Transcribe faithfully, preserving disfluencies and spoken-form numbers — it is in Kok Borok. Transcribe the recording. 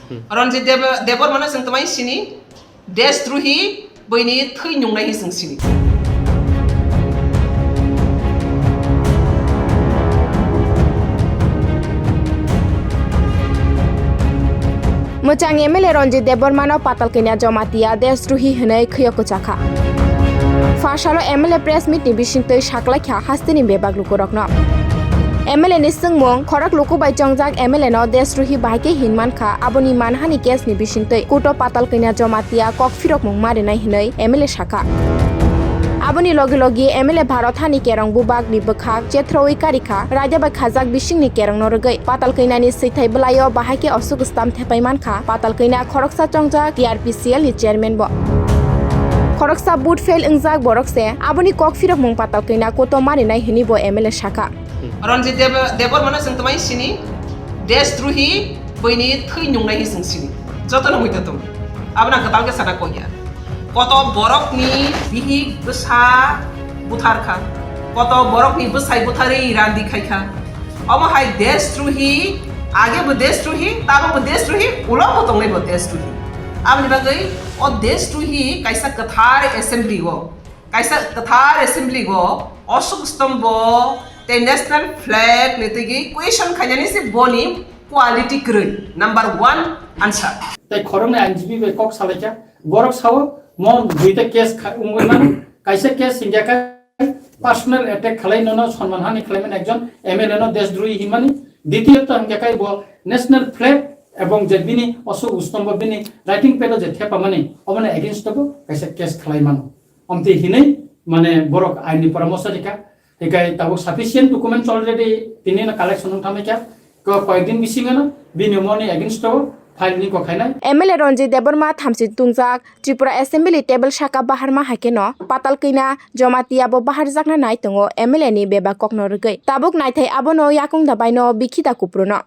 Ranjit Deb-, Debbarmano chwng twmai sini, deshdrohi, buini thwi nungnai hi chwng sini. Mwchang M L A Ranjit Debbarmano Patalkanya Jamatia deshdrohi hwnwi khwio kwchakha. Phasalo M L A press meet ni bisingtwi saklaikha hasteni bebak lukurokno. M L A ni swngmung, khorok luku bai chongjak M L A no deshdrohi bahai khe hin mankha, aboni manhani case ni bisingtwi court o Patalkanya Jamatia kok phirokmung marinai hwnwi M L A sakha. Aboni logi logi M L A Bharat hani kerong bubak ni bwkhak chethrowi karikha, raida bai khajak bisingni kerongno rwgwi Patalkanya ni swithai bwlaio bahai khe osuk stam thepai mankha, Patalkanya khoroksa chongjak T R P C L ni chairman bo. Khoroksa vote fail wngjak borok se, aboni kok phirokmung Patalkanya court o marinai hwnwi bo M L A sakha. Ranjit Deb-, Debbarmano chwng twmai sini, deshdrohi, buini thwi nungnai hi chwng sini. Jotono muita tong. Abono ang kwtal khe sana kok ya. Koto borokni bihik bwsa buthar kha. Koto borokni bwsai butharwi randi khai kha. Omo hai deshdrohi, age bo deshdrohi, tabuk bo deshdrohi, ulo bo tongnai bo deshdrohi. Aboni bagwi o deshdrohi kaisa kwthar assembly o, kaisa kwthar assembly o Ashok Stambo tei national flag ni twi question khainani se boni quality kwrwi. Number one answer. Tei khoroknwi ain jibi bai kok salaikha, borok sao mo duita case kha-, wngwi mano. Kaisa case hingya khe personal attack khlai nono sonman hani khlaimani ekjon M L A no deshdrohi himani. Ditiyot hingya khe bo national flag ebong je bini Ashok Stambo bini writing pad o je thepamani omono against o bo kaisa case khlai mano. Omtwi hinwi mane borok ain ni poramorso rikha. Hikai tabuk sufficient documents already tini no collection wng tangmai kha. Ko koyek din bisingo no bini moni against o file ni kok khainai. M L A Ranjit Debbarma thamchi tungjak Tripura Assembly table saka baharma hai khe no Patalkanya Jamatia bo baharjakna nai tongo M L A ni bebak kokno rwgwi. Tabuk naithai abono yakung da baino bikhi da kupruno.